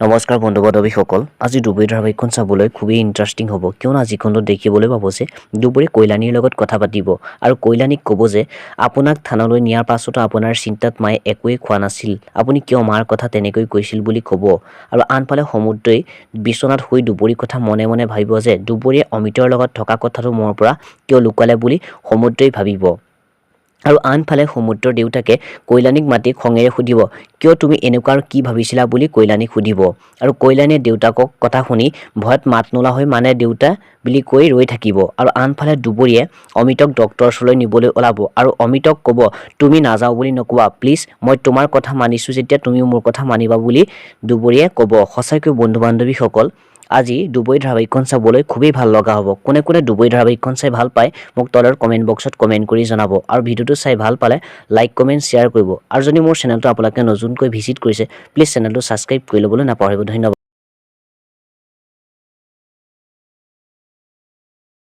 নমস্কাৰ বন্ধু বান্ধৱীসকল, আজি দুবৰি ধাৰাবাহিকখন চাবলৈ খুবেই ইণ্টাৰেষ্টিং হ'ব, কিয়নো আজি খণ্ডত দেখিবলৈ পাব যে দুবৰি কল্যাণীৰ লগত কথা পাতিব আৰু কল্যাণীক ক'ব যে আপোনাক থানালৈ নিয়াৰ পাছতো আপোনাৰ চিন্তাত মায়ে একোৱেই খোৱা নাছিল, আপুনি কিয় মাৰ কথা তেনেকৈ কৈছিল বুলি ক'ব। আৰু আনফালে সমুদ্ৰই বিচনাত শুই দুবৰিৰ কথা মনে মনে ভাবিব যে দুবৰিয়ে অমিতৰ লগত থকা কথাটো মোৰ পৰা কিয় লুকুৱালে বুলি সমুদ্ৰই ভাবিব। আৰু আনফালে সমুদ্ৰৰ দেউতাকে কল্যাণীক মাতি খঙেৰে সুধিব, কিয় তুমি এনেকুৱা আৰু কি ভাবিছিলা বুলি কল্যাণীক সুধিব। আৰু কল্যাণীয়ে দেউতাকক কথা শুনি ভয়ত মাত নোলা হৈ মানে দেউতা বুলি কৈ ৰৈ থাকিব। আৰু আনফালে দুবৰীয়ে অমিতক ডক্টৰৰ ওচৰলৈ নিবলৈ ওলাব আৰু অমিতক ক'ব, তুমি নাযাওঁ বুলি নক'বা প্লিজ, মই তোমাৰ কথা মানিছোঁ যেতিয়া তুমিও মোৰ কথা মানিবা বুলি দুবৰীয়ে ক'ব। সঁচাকৈ বন্ধু বান্ধৱীসকল, আজি দুবৰি ধাৰাবাহিকখন চাবলৈ খুবেই ভাল লগা হ'ব। কোনে কোনে দুবৰি ধাৰাবাহিকখন চাই ভাল পায়, মোক তলৰ কমেণ্ট বক্সত কমেণ্ট কৰি জনাব। আৰু ভিডিঅ'টো চাই ভাল পালে লাইক, কমেণ্ট, শ্বেয়াৰ কৰিব। আৰু যদি মোৰ চেনেলটো আপোনালোকে নতুনকৈ ভিজিট কৰিছে, প্লিজ চেনেলটো ছাবস্ক্ৰাইব কৰি ল'বলৈ নাপাহৰিব। ধন্যবাদ।